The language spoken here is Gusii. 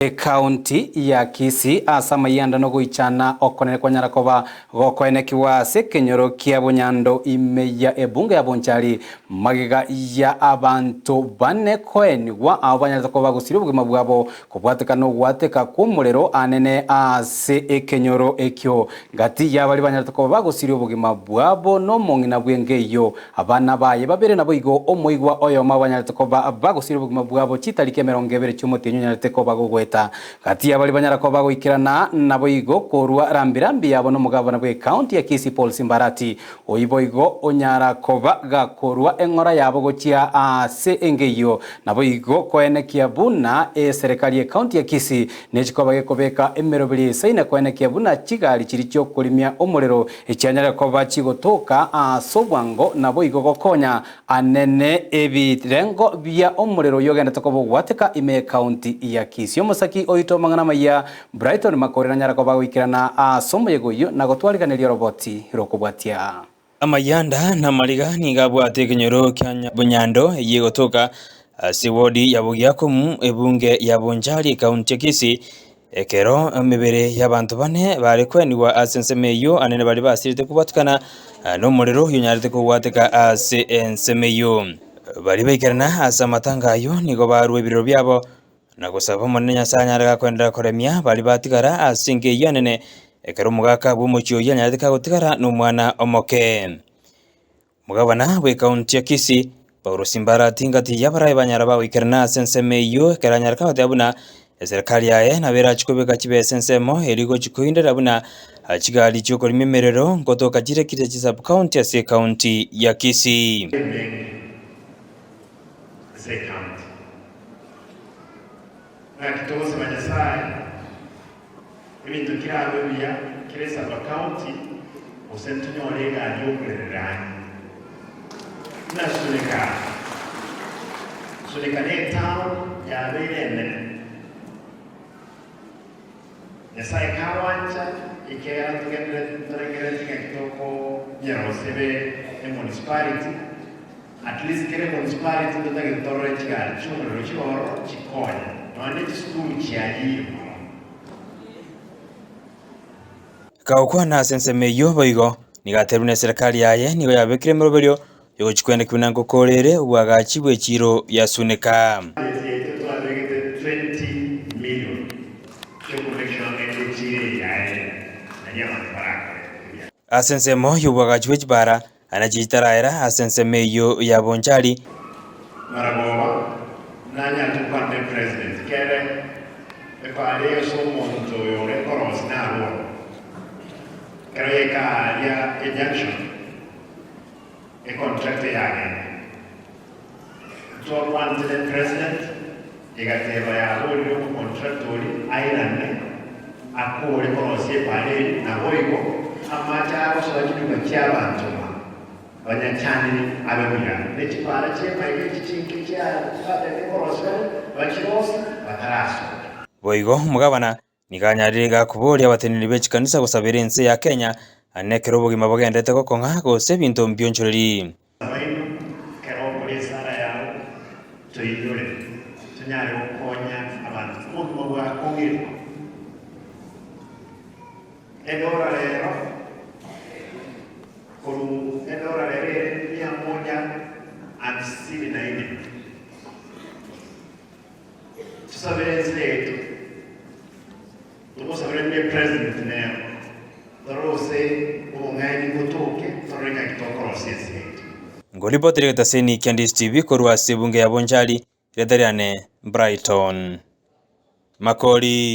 Ekaunti ya Kisii ase amayianda nogoichana okonene kwanyara koba gokoenekigwa ase ekenyoro kia Bonyando ime ya ebunge ya Bonchari magega ya abanto bane koenigwa abwo banyarete koba bagosiria obogima bwabo kobwatekana nogwateka kw'omorero anene ase ekenyoro ekio. Gati yabaria banyarete koba bagosiria obogima bwabo nomong'ina bw'enka eyio Abana baye babere naboigo omoigwa oyomo abanyarete koba bagosiria obogima bwabo chitariki 20 chi'omotienyi onyarete koba gogoeta. Gati y'abaria banyara koba goikerana naboigo korwa rambi-rambi yabo nomogabana bw'ecounty ya Kisii Paul Simbarati. Oyio boigo onyara koba gakorwa eng'ora yabo gochia ase engeyio naboigo koenekia buna eserekari y'ecounty ya Kisii nechikoba gekobeka emeroberi eisaine koenekia buna chigari chiria chiokorimia omorero Echianyare koba chigotoka as'obwango, naboigo gokonya anene ebirengo bia omorero oyio ogendete koba ogwateka ime y'ecounty ya Kisii. Omosaki oito amang'ana amayia Brighton Makori nanyare koba agoikerana as'omoyega oyio na gotwariganeria oroboti rokobwatia. Amayanda na amariga nigo abwate ekenyoro kia Bonyando eyio egotoka ase ewodi ya Bogiakomu ebunge ya Bonchari ekaunti ya Kisii Ekero emebere y'abanto bane bare kwenigwa ase ensemo eyio, anene baria basirete kobwatikana nomorero oyonyarete kogwateka ase ensemo eyio. Baria baikerana ase amatanga ayio nigo barua ebirero biabo, na gosaba Omonene Nyasae anyare gakoenderera koremia baria batigara ase enka eyio enene, ekero omogaka bw'omochie oyio anyarete kagotigara nomwana omoke. Omogabana bw'ekaunti ya Kisii, Paulo Simbarati ngati y'abarai banyara bagoikerana ase ensemo eyio ekero anyare kagoteba buna eserekari yaye nabo erachi kobeka chibesa ensemo erio gochi koinderera buna chigari chiokorima emerero ngotoka chire kire chi sub county ase ekaunti ya Kisii. Emenge ase ecounty. Naki togosaba Nyasaye Ebinto kerabe buya kere sub county gose ntonyore egari yokorerera ang'e buna Suneka. Suneka ne etown yabeire enene. Nyasaye kagwancha ekiagera togenderete torengereretie ng'aki tokonyerosia ebe emunicipality at least kere emunicipality ntotagete torore chigari chiomorero chire ororo chikonye nonya ne chisukuru chiayire mono. Gagokwana ase ensemo eyio boigo, nigo atebirie buna eserekari yaye nigo yabekire emeroberio yogochia kwenda kebuna ngokora ere obwagachi bw'echiiro ya Suneka. Budget yaito twabegete 20 million chioku make sure ng'a echiro eye yaerire nario abanto barakore ebiasara. Ase ensemo y'obwagachi bwe chibara, Naende chitaraera ase ensemo eyio ya Bonchari. Maragoba nanyare gokwana ne president kere epara eye ase omonto oyo ore korosi narwo oro kero yaika aaria ejunction econtractor yagenda ntwakwanete ne president egateba yaborire omocontractor oria airane akore korosia epara eria naboigo amache agosoa chinyomba chiabanto ba Banyachanire abe buya, ne chipara chi'emaiga echi chinke chiabatete korosia bare, bachirosie batarasoka. Boigo omogabana nigo anyarire iga koboria abateneneri be chikanisa gosabera ense ya Kenya ane ekero obogima bogenderete gokong'a gose ebinto mbionchoreri. Nabaino, ekero okore esara yao, toinyore, tonyare gokonya abanto. Obogima bwakong'ire. Edora rero, korwa edora rero ere mia moja hamsini na ine. Tosabere ense yaito, tomosabere buna epresident nero, torore gose obong'aini mbotoke, torore ng'aki tokorosia ense yaito. Ngoripotera egetaseni kia Ndisi TV korwa ase ebunge ya Bonchari, rieta riane Brighton Makori.